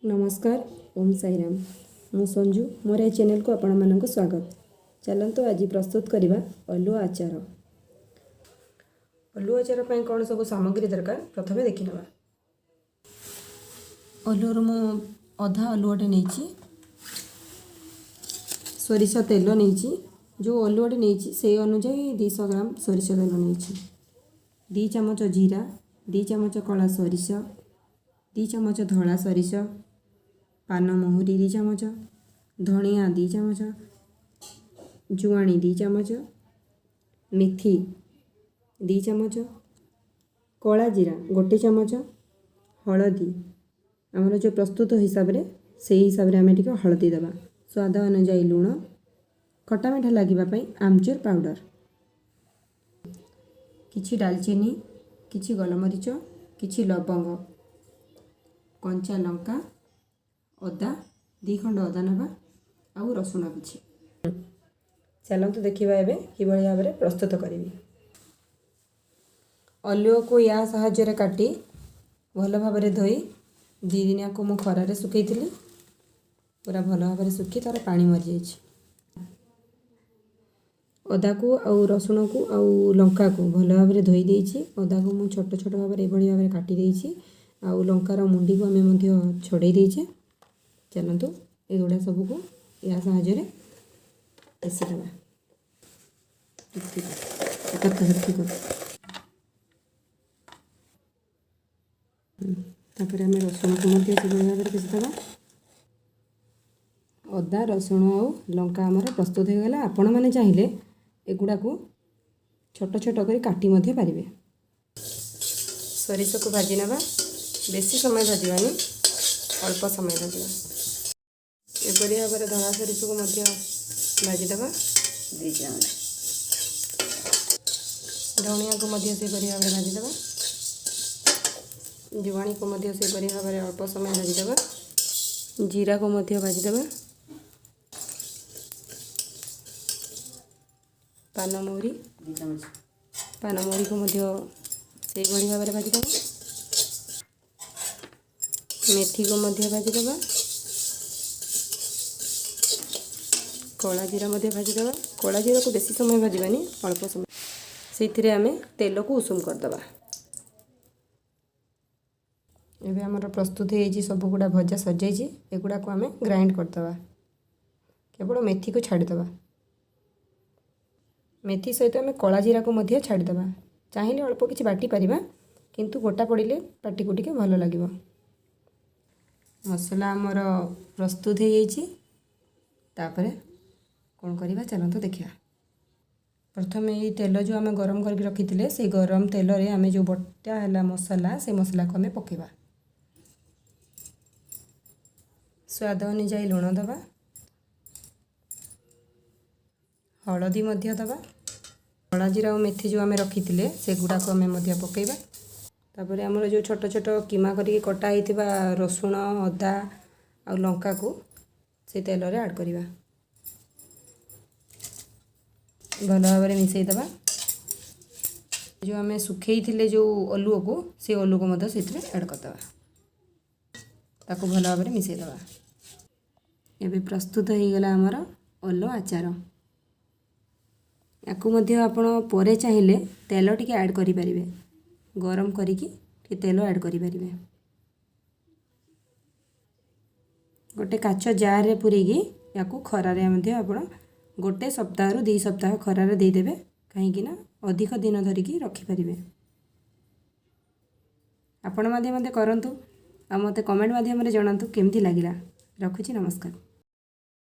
ନମସ୍କାର, ଓମ୍ ସାଇରାମ। ମୁଁ ସଞ୍ଜୁ, ମୋର ଏ ଚ୍ୟାନେଲକୁ ଆପଣମାନଙ୍କୁ ସ୍ୱାଗତ। ଚାଲନ୍ତୁ, ଆଜି ପ୍ରସ୍ତୁତ କରିବା ଅଲୁଅ ଆଚାର। ଅଲୁଅ ଆଚାର ପାଇଁ କ'ଣ ସବୁ ସାମଗ୍ରୀ ଦରକାର, ପ୍ରଥମେ ଦେଖିନେବା। ଅଲୁଅରୁ ମୁଁ ଅଧା ଅଲୁଅଟେ ନେଇଛି। ସୋରିଷ ତେଲ ନେଇଛି। ଯେଉଁ ଅଲୁଅଟି ନେଇଛି, ସେଇ ଅନୁଯାୟୀ 200 ଗ୍ରାମ ସୋରିଷ ତେଲ ନେଇଛି। 2 ଚାମଚ ଜିରା, 2 ଚାମଚ କଳା ସୋରିଷ, 2 ଚାମଚ ଧଳା ସୋରିଷ, ପାନ ମହୁରି 2 ଚାମଚ, ଧଣିଆ 2 ଚାମଚ, ଜୁଆଣି 2 ଚାମଚ, ମେଥି 2 ଚାମଚ, କଳା ଜିରା 1 ଚାମଚ, ହଳଦୀ ଆମର ଯେଉଁ ପ୍ରସ୍ତୁତ ହିସାବରେ, ସେଇ ହିସାବରେ ଆମେ ଟିକେ ହଳଦୀ ଦେବା, ସ୍ୱାଦ ଅନୁଯାୟୀ ଲୁଣ, ଖଟା ମିଠା ଲାଗିବା ପାଇଁ ଆମଚୁର ପାଉଡ଼ର, କିଛି ଡାଲଚିନି, କିଛି ଗୋଲମରିଚ, କିଛି ଲବଙ୍ଗ, କଞ୍ଚା ଲଙ୍କା, ଅଦା 2 ଖଣ୍ଡ ଅଦା ନେବା ଆଉ ରସୁଣ କିଛି। ଚାଲନ୍ତୁ ଦେଖିବା ଏବେ କିଭଳି ଭାବରେ ପ୍ରସ୍ତୁତ କରିବି। ଅଲୁଅକୁ ୟା ସାହାଯ୍ୟରେ କାଟି ଭଲ ଭାବରେ ଧୋଇ 2 ଦିନିଆକୁ ମୁଁ ଖରାରେ ଶୁଖେଇଥିଲି। ପୁରା ଭଲ ଭାବରେ ଶୁଖି ତା'ର ପାଣି ମରିଯାଇଛି। ଅଦାକୁ ଆଉ ରସୁଣକୁ ଆଉ ଲଙ୍କାକୁ ଭଲ ଭାବରେ ଧୋଇ ଦେଇଛି। ଅଦାକୁ ମୁଁ ଛୋଟ ଛୋଟ ଭାବରେ ଏଭଳି ଭାବରେ କାଟି ଦେଇଛି ଆଉ ଲଙ୍କାର ମୁଣ୍ଡିକୁ ଆମେ ମଧ୍ୟ ଛଡ଼େଇ ଦେଇଛେ। ଚାଲନ୍ତୁ, ଏଗୁଡ଼ା ସବୁକୁ ଏହା ସାହାଯ୍ୟରେ ପେଶିଦେବା। ସେତିକି। ତାପରେ ଆମେ ରସୁଣକୁ ମଧ୍ୟ ସେଭଳି ଭାବରେ ପେଶିଦେବା। ଅଦା, ରସୁଣ ଆଉ ଲଙ୍କା ଆମର ପ୍ରସ୍ତୁତ ହୋଇଗଲା। ଆପଣମାନେ ଚାହିଁଲେ ଏଗୁଡ଼ାକୁ ଛୋଟ ଛୋଟ କରି କାଟି ମଧ୍ୟ ପାରିବେ। ସୋରିଷକୁ ଭାଜି ନେବା। ବେଶୀ ସମୟ ଭାଜିବାନି, ଅଳ୍ପ ସମୟ ଭାଜିବା। ଏପରି ଭାବରେ ଧଳା ସୋରିଷକୁ ମଧ୍ୟ ଭାଜିଦେବା। 2 ଚାମଚ। ଧଣିଆକୁ ମଧ୍ୟ ସେପରି ଭାବରେ ଭାଜିଦେବା। ଜୁଆଣିକୁ ମଧ୍ୟ ସେପରି ଭାବରେ ଅଳ୍ପ ସମୟ ଭାଜିଦେବା। ଜିରାକୁ ମଧ୍ୟ ଭାଜିଦେବା। ପାନମହୁରି 2 ଚାମଚ। ପାନମହୁରିକୁ ମଧ୍ୟ ସେଇଭଳି ଭାବରେ ଭାଜିଦେବା। ମେଥିକୁ ମଧ୍ୟ ଭାଜିଦେବା। କଳା ଜିରା ମଧ୍ୟ ଭାଜିଦେବା। କଳା ଜିରାକୁ ବେଶୀ ସମୟ ଭାଜିବାନି, ଅଳ୍ପ ସମୟ। ସେଇଥିରେ ଆମେ ତେଲକୁ ଉଷୁମ କରିଦେବା। ଏବେ ଆମର ପ୍ରସ୍ତୁତ ହେଇଯାଇଛି, ସବୁଗୁଡ଼ା ଭଜା ସରିଯାଇଛି। ଏଗୁଡ଼ାକୁ ଆମେ ଗ୍ରାଇଣ୍ଡ କରିଦେବା। କେବଳ ମେଥିକୁ ଛାଡ଼ିଦେବା। ମେଥି ସହିତ ଆମେ କଳା ଜିରାକୁ ମଧ୍ୟ ଛାଡ଼ିଦେବା। ଚାହିଁଲେ ଅଳ୍ପ କିଛି ବାଟି ପାରିବା, କିନ୍ତୁ ଗୋଟା ପଡ଼ିଲେ ପାଟିକୁ ଟିକେ ଭଲ ଲାଗିବ। ମସଲା ଆମର ପ୍ରସ୍ତୁତ ହେଇଯାଇଛି। ତାପରେ କ'ଣ କରିବା, ଚାଲନ୍ତୁ ଦେଖିବା। ପ୍ରଥମେ ଏଇ ତେଲ ଯେଉଁ ଆମେ ଗରମ କରିକି ରଖିଥିଲେ, ସେଇ ଗରମ ତେଲରେ ଆମେ ଯେଉଁ ବଟା ହେଲା ମସଲା, ସେ ମସଲାକୁ ଆମେ ପକାଇବା। ସ୍ୱାଦ ଅନୁଯାୟୀ ଲୁଣ ଦେବା। ହଳଦୀ ମଧ୍ୟ ଦେବା। କଳା ଜିରା ଆଉ ମେଥି ଯେଉଁ ଆମେ ରଖିଥିଲେ, ସେଗୁଡ଼ାକୁ ଆମେ ମଧ୍ୟ ପକାଇବା। ତାପରେ ଆମର ଯେଉଁ ଛୋଟ ଛୋଟ କିମା କରିକି କଟା ହେଇଥିବା ରସୁଣ, ଅଦା ଆଉ ଲଙ୍କାକୁ ସେ ତେଲରେ ଆଡ଼୍ କରିବା। ଭଲ ଭାବରେ ମିଶାଇ ଦେବା। ଯେଉଁ ଆମେ ଶୁଖେଇଥିଲେ ଯେଉଁ ଅଲୁଅକୁ, ସେ ଅଲୁଅକୁ ମଧ୍ୟ ସେଥିରେ ଆଡ଼୍ କରିଦେବା। ତାକୁ ଭଲ ଭାବରେ ମିଶାଇ ଦେବା। ଏବେ ପ୍ରସ୍ତୁତ ହେଇଗଲା ଆମର ଅଲୁଅ ଆଚାର। ୟାକୁ ମଧ୍ୟ ଆପଣ ପରେ ଚାହିଁଲେ ତେଲ ଟିକେ ଆଡ଼୍ କରିପାରିବେ। ଗରମ କରିକି ଟିକେ ତେଲ ଆଡ଼୍ କରିପାରିବେ। ଗୋଟେ କାଚ ଜାର୍ରେ ପୂରେଇକି ୟାକୁ ଖରାରେ ମଧ୍ୟ ଆପଣ ଗୋଟେ ସପ୍ତାହରୁ 2 ସପ୍ତାହ ଖରାରେ ଦେଇଦେବେ, କାହିଁକି ନା ଅଧିକ ଦିନ ଧରିକି ରଖିପାରିବେ। ଆପଣ ମଧ୍ୟ କରନ୍ତୁ ଆଉ ମୋତେ କମେଣ୍ଟ ମାଧ୍ୟମରେ ଜଣାନ୍ତୁ କେମିତି ଲାଗିଲା। ରଖୁଛି, ନମସ୍କାର।